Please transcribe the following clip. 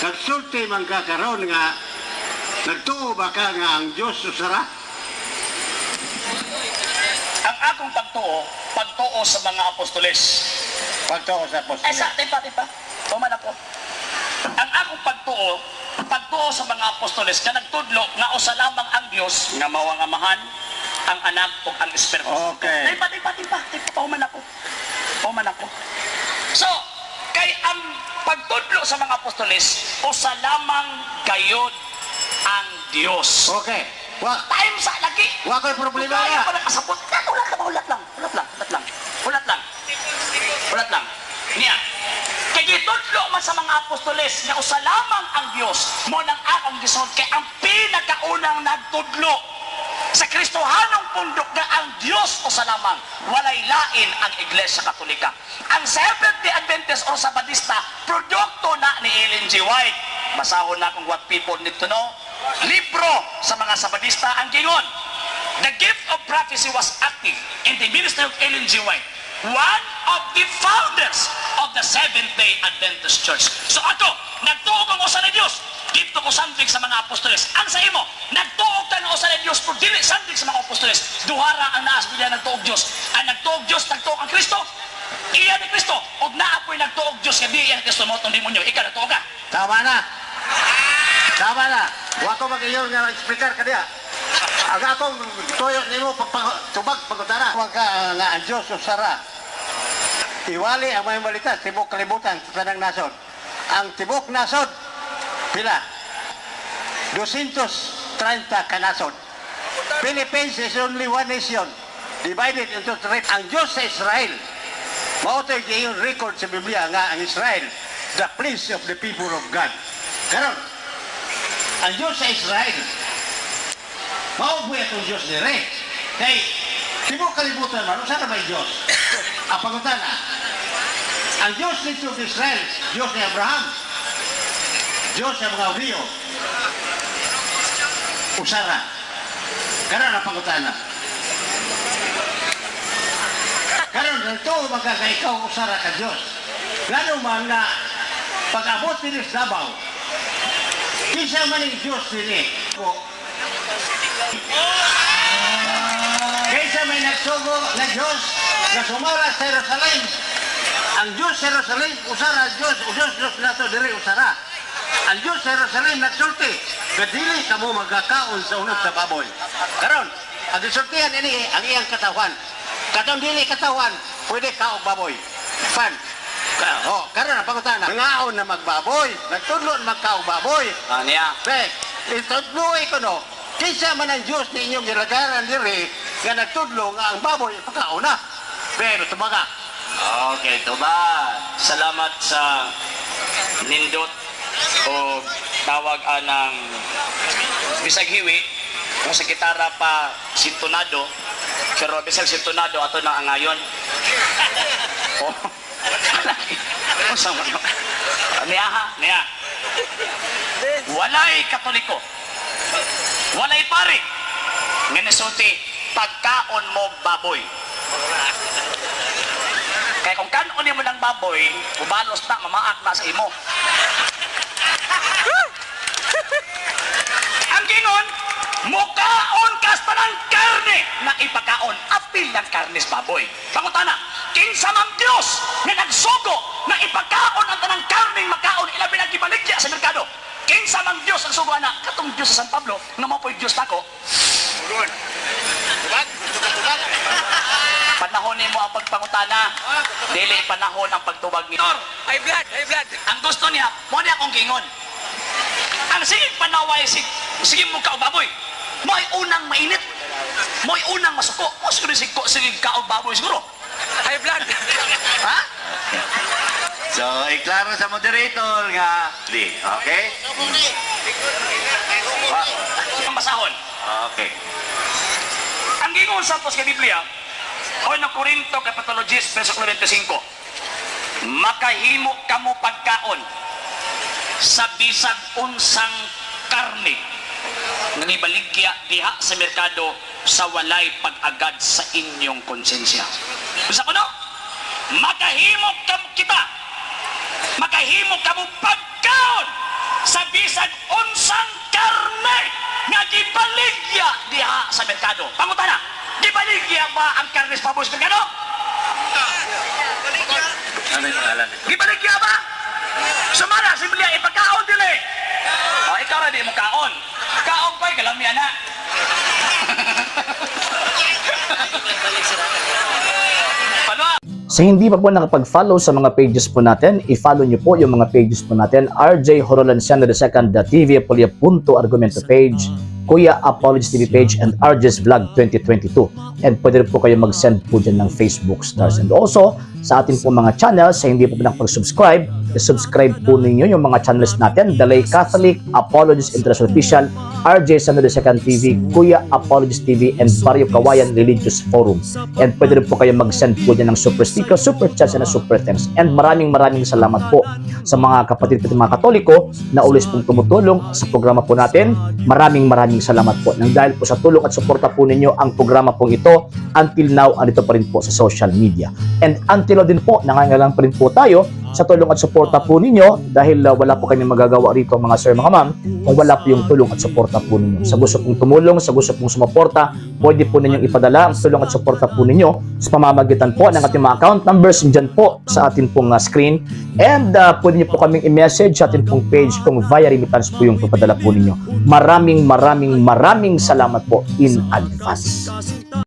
Nagsulti man ka karon nga nagtuo ba ka nga ang Dios usara? Ang akong pagtuo, pagtuo sa mga apostoles. Pagtuo sa Ay, apostoles. sa, tipa, tipa. Tuman ako. Ang akong pagtuo, pagtuo sa mga apostoles, nga nagtudlo nga usa lamang ang Dios, nga mao ang Amahan, ang Anak, ug ang Espiritu Santo. Okay. Tipa, tipa, tipa, tipa, pahuman ako. Pahuman ako. So, kay ang pagtudlo sa mga apostoles, usa lamang gayod ang Dios. Okay. Wa Time sa lagi. wa ko'y problema Kaya na. ko lang kasabot. Ulat lang, ulat lang, ulat lang, ulat lang. Ulat lang. Ulat lang. Niya. Kay gitudlo man sa mga apostoles nga usa lamang ang Dios, mo nang akong gisuot kay ang pinakaunang nagtudlo sa Kristohanong pundok nga ang Dios usa lamang, walay lain ang Iglesia Katolika. Ang Seventh-day Adventist or Sabadista, produkto na ni Ellen G. White. Basahon na kung What People Need to Know. Libro sa mga Sabadista ang gingon. The gift of prophecy was active in the ministry of Ellen G. White, one of the founders of the Seventh-day Adventist Church. So ako, nagtuo kong usa ni Dios, dito ko sandig sa mga apostoles. Ang sa imo, nagtuo ka nga usa ni Dios, pero dili sandig sa mga apostoles. Duhara ang naas niya nagtuog Dios. Ang nagtuog Dios, nagtuog ang Kristo. Iya ni Kristo. Og naa po'y nagtuog Dios, nga di iya ni Kristo mo itong demonyo. Ikaw nagtuo ka. Tama na. Tama na. Wa ko mag-iyon nga explicar ka diha. Ang akong tuyo nimo pagtubag pagutara. Wa ka nga ang Dios usara. Iwali ang may balita tibok kalibutan sa tanang nasod. Ang tibok nasod pila? 230 ka nasod. Philippines is only one nation divided into three. Ang Diyos sa Israel, mao to'y iyong record sa Biblia nga ang Israel, the place of the people of God. Karon, ang Diyos sa Israel, mao po itong Diyos dire. Kay, tibok kalibutan man, usa ra may Diyos? Ang pangutana, ang Diyos nito sa Israel, Diyos ni Abraham, Diyos sa mga Hudiyo, usara. Karon ang pangutana. Karon nagtuo man ka nga ikaw usara ka Diyos. Ngano man nga pag-abot dinhi sa Davao, kinsa man ang Diyos dinhi? O, kinsa may nagsugo na Diyos na sumala sa Jerusalem? Ang Diyos sa Jerusalem, usara Diyos, o Diyos, Diyos nato diri usara. Ang Diyos sa Jerusalem nagsulti, gadili kamo magkakaon sa unod sa baboy. Karon, ang gisultihan ini ang iyang katawan. Katong dili katawan, pwede ka og baboy. Pan. Oh, karon ang pangutana, nangaon na magbaboy, nagtudlo na magkaog baboy. Ah, niya. Be, itudlo ko no, kinsa man ang Diyos ninyong gilagaran diri nga nagtudlo nga ang baboy ipakaon na. Pero tumaga. Okay, tubag. Salamat sa nindot o tawag anang bisag hiwi kung sa gitara pa sintonado, pero bisag sintonado ato na angayon. Oh. Unsa man? Niya ha, niya. Walay Katoliko. Walay pare. Nga nisulti pagkaon mo baboy. Kaya kung kanon mo ng baboy, ubalos na, mamaak na sa imo. Ang gingon, mukaon kasta ng karne na ipakaon, apil ng karne sa baboy. Pangutana, kinsa mang Diyos nga nagsugo na ipakaon ang tanang karneng makaon, ilabi na gibaligya sa merkado? Kinsa mang Diyos ang sugo ana? Katong Diyos sa San Pablo, nga mao po'y Diyos nako. Panahon nimo ang pagpangutana, dili panahon ang pagtubag ni. High blood, high blood. Ang gusto niya, mo niya akong gingon. Ang sige panaway, sige mo kaog baboy. Mo'y unang mainit. Mo'y unang masuko. Mo siguro sige kaog baboy siguro. High blood. Ha? So, iklaro sa moderator nga di, okay? Ang basahon. Okay. Ang gingon sa sa Biblia, o no Corinto Kapitulo 10, versikulo 25. Makahimo kamo pagkaon sa bisag unsang karne nga nibaligya diha sa merkado sa walay pag-agad sa inyong konsensya. Bisa ko no? Makahimo kam kita. Makahimo kamo pagkaon Sa bisan unsang karne nga gibaligya diha sa merkado. Pangutana, gibaligya ba ang karne sa baboy sa merkado? Ano yung pangalan nito? Gibaligya ba? Sumala, sa Biblia, ipagkaon dili. O, ikaw ra di mo kaon. Kaon ko'y kalamian na. Paano? Sa hindi pa po nakapag-follow sa mga pages po natin, i-follow nyo po yung mga pages po natin. RJ Horolanciano II, The TV Apolia Punto Argumento page, Kuya Apologies TV page, and RJ's Vlog 2022. And pwede rin po kayo mag-send po dyan ng Facebook stars. And also, sa atin po mga channels, sa hindi po nakapag-subscribe, i-subscribe po ninyo yung mga channels natin. Dalay Catholic, Apologies International Official, RJ Sano II TV, Kuya Apologies TV, and Barrio Kawayan Religious Forum. And pwede rin po kayo mag-send po dyan ng super sticker, super chats, and super thanks. And maraming maraming salamat po sa mga kapatid po mga Katoliko na always pong tumutulong sa programa po natin. Maraming maraming salamat po. Nang dahil po sa tulong at suporta po ninyo ang programa pong ito, until now, andito pa rin po sa social media. And until now din po, nangangailangan pa rin po tayo sa tulong at suporta po ninyo dahil wala po kami magagawa rito, mga sir, mga ma'am, kung wala po yung tulong at suporta po ninyo. Sa gusto pong tumulong, sa gusto pong sumuporta, pwede po ninyong ipadala ang tulong at suporta po ninyo sa pamamagitan po ng ating mga account numbers dyan po sa atin pong screen. And pwede niyo po kaming i-message sa atin pong page kung via remittance po yung papadala po ninyo. Maraming maraming maraming salamat po in advance.